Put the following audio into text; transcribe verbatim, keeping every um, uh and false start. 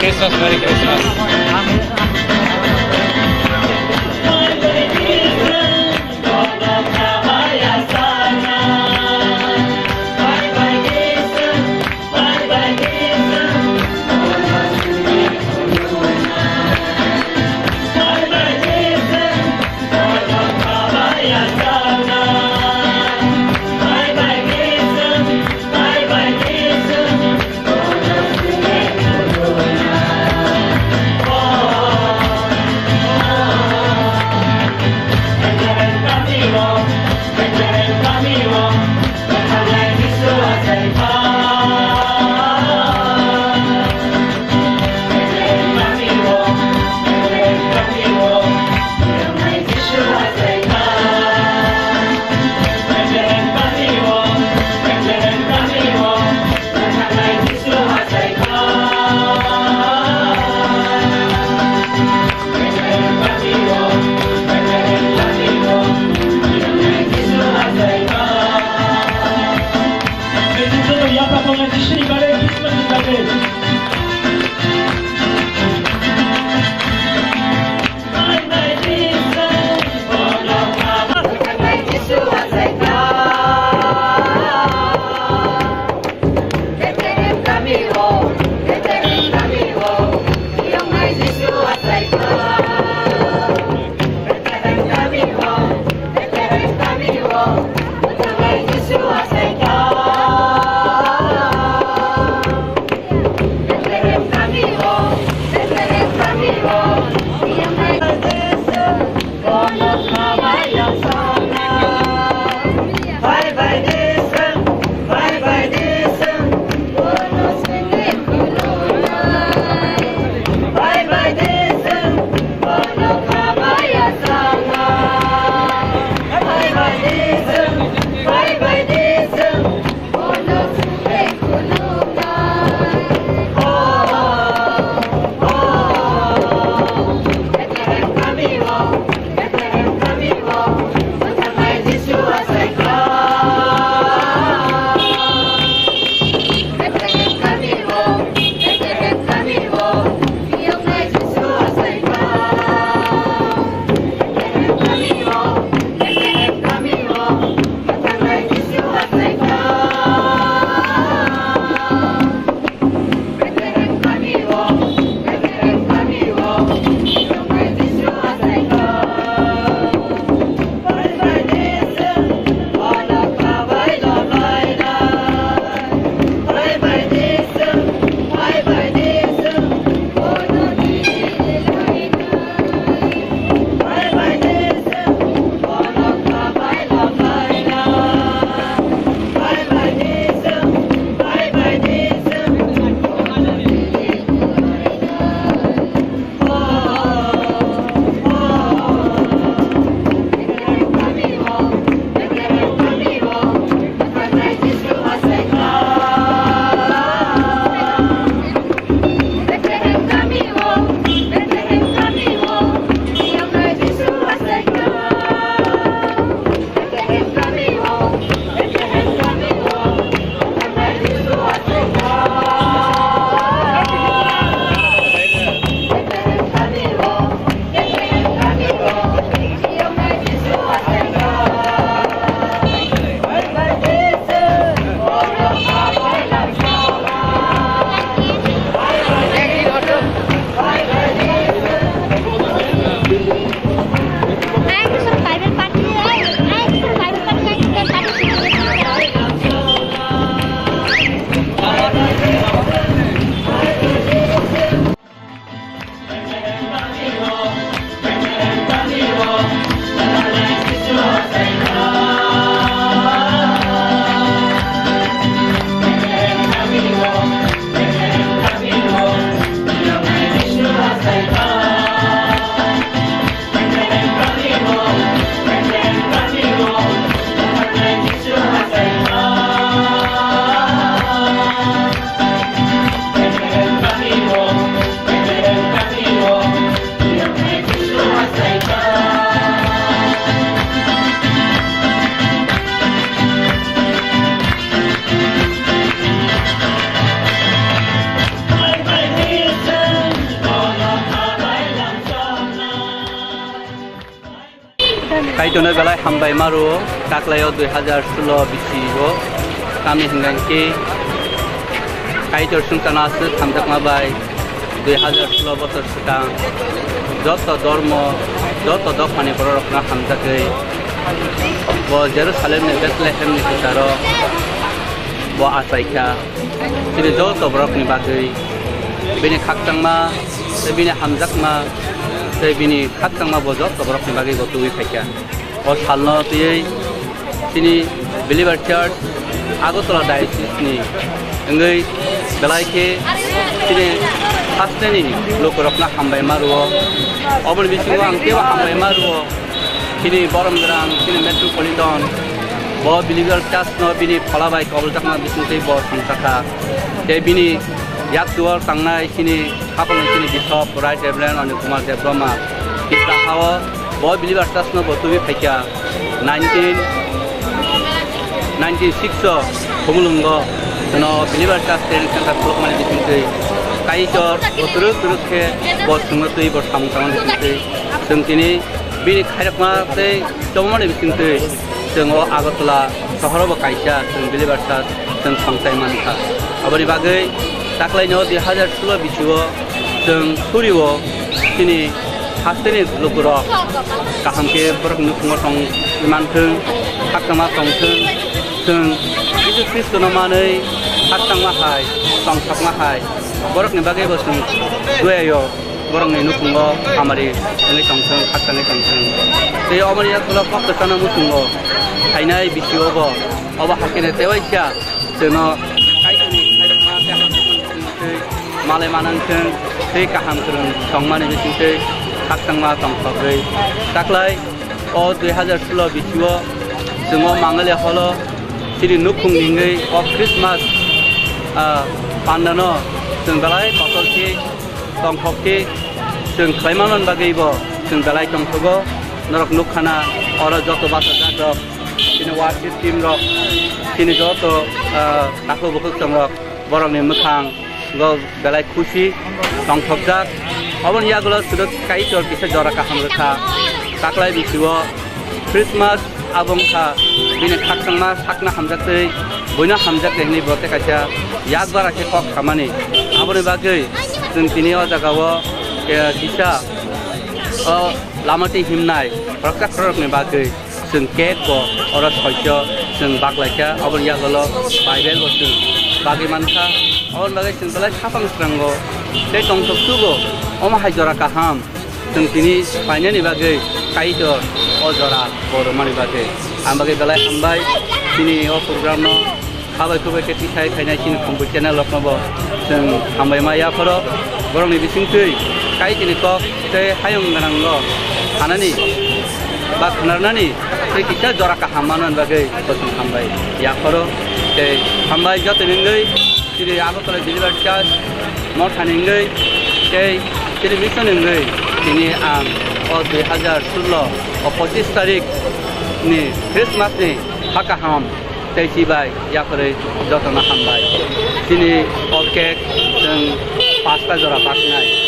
Christmas, Merry Christmas. Kaitorno belai hambai ma rwo, taklaio dui hajar sulo bisingo, tamni hwnkhe Kaitor swngcharno aswk hamjakma bai dui hajar sulo bosor swkang joto dormo, joto dophani bororokno hamjagwi bo Jerusalemni Bethlehemni kwcharo bo achaikha. Chini joto borokni bagwi bini khakchangma tei bini hamjakma tei bini khakchangma bo joto borokni bagwi bo tubui phaikha. O salno twiwi chini Believer Church Agartala Diocese ni wngwi belai khe chini hasteni lukurokno hambai ma rwo. Oboni bisingo ang teibo hambai ma rwo. Chini borom gwnang, chini metropolitan, bo Believer Church no bini phola bai koboljakna bisingtwi bo songchakha. Tei bini yaktuo tangnai chini hapangni chini Bishop Right Reverend Anil Kumar Debbarma Tipra hao bo Believer Church no bo tubui phaikha nineteen ninety-six o Khumulwngo no Believer Church Training Center khulukmani bisingtwi Kaitor bo twrwk twrwk khe bo chwngno twi bo samung tangmani bisingtwi chwng tini bini khairokma tei chobomani bisingtwi chwng o Agartala sohoro bo kaisa chwng Believer Church chwng songchai mankha. Aboni bagwi taklaino dui hajar sulo bisio chwng surio chini hasteni lukurok kaham khe borok nukhungo tong manthwng, khakchangma tongthwng, chwng Jisu Khristono manwi khakchangma hai, tongthokma hai, borokni bagwi bo chwng duyaio. Borokni nukhungo hamari wngwi tongthwng, khakchangwi tongthwng. Tei oboni yakulo kok kwchana muchungo phainai bisiobo obo hakhe tei waisa chwngno Kaitorni khairokma tei hamjakmani bisingtwi malai manang thwng tei kaham kwrwng tongmani bisingtwi khakchangma tongthogwi taklai o dui hajar sulo bisio chwng o Mangalia holo chini nukhungni wngwi o Christmas, ah, pandano chwng belai kotor khe tongthok khe chwng khlai manmani bagwi bo chwng belai tongthogo. Norok nukha na oro joto bachajak rok, chini worship team rok, chini joto, ah, takhuk bukhuk chwng rok borokni mwkhang go belai khusi tongthokjak. Oboni yagulo sudo Kaitor kisa jora kaham rwkha. Taklai bisio Christmas abo wngkha bini khakchangma sakno hamjaktwi, buino hamjakdi hwnwi bo tei kaisa yak bara khe kok samani. Aboni bagwi chwng tini o jagao, eh, kisa o lama twi himnai khoroksa khoroknwi bagwi chwng cake bo oro soicho chwng baklaikha, aboni yagulo Bible bo chwng bagwi mankha. Aboni bagwi chwng belai khapang srango tei tongthok sugo, omo hai jora kaham. Chwng tini phainani bagwi Kaitor o jora bo rwmani bagwi. Ang bagwi belai hambai chini o program no khabai khubai khe tisai khainai chini Khumbu channel rokno bo chwng hambai ma yaphoro. Borokni bisingtwi Kaitorni kok tei hayung gwnango hanani ba khnarnani tei kisa jora kaham manmani bagwi bo chwng hambai yaphoro. Tei hambai joto wngwi chini Agartala Believer Church mothani wngwi tei chini mission wngwi tini ang o dui hajar sulo o pochis tarik ni Christmas ni ha kaham tei chibai yaphorwi jotono hambai. Chini o cake chwng pasta jora baknai.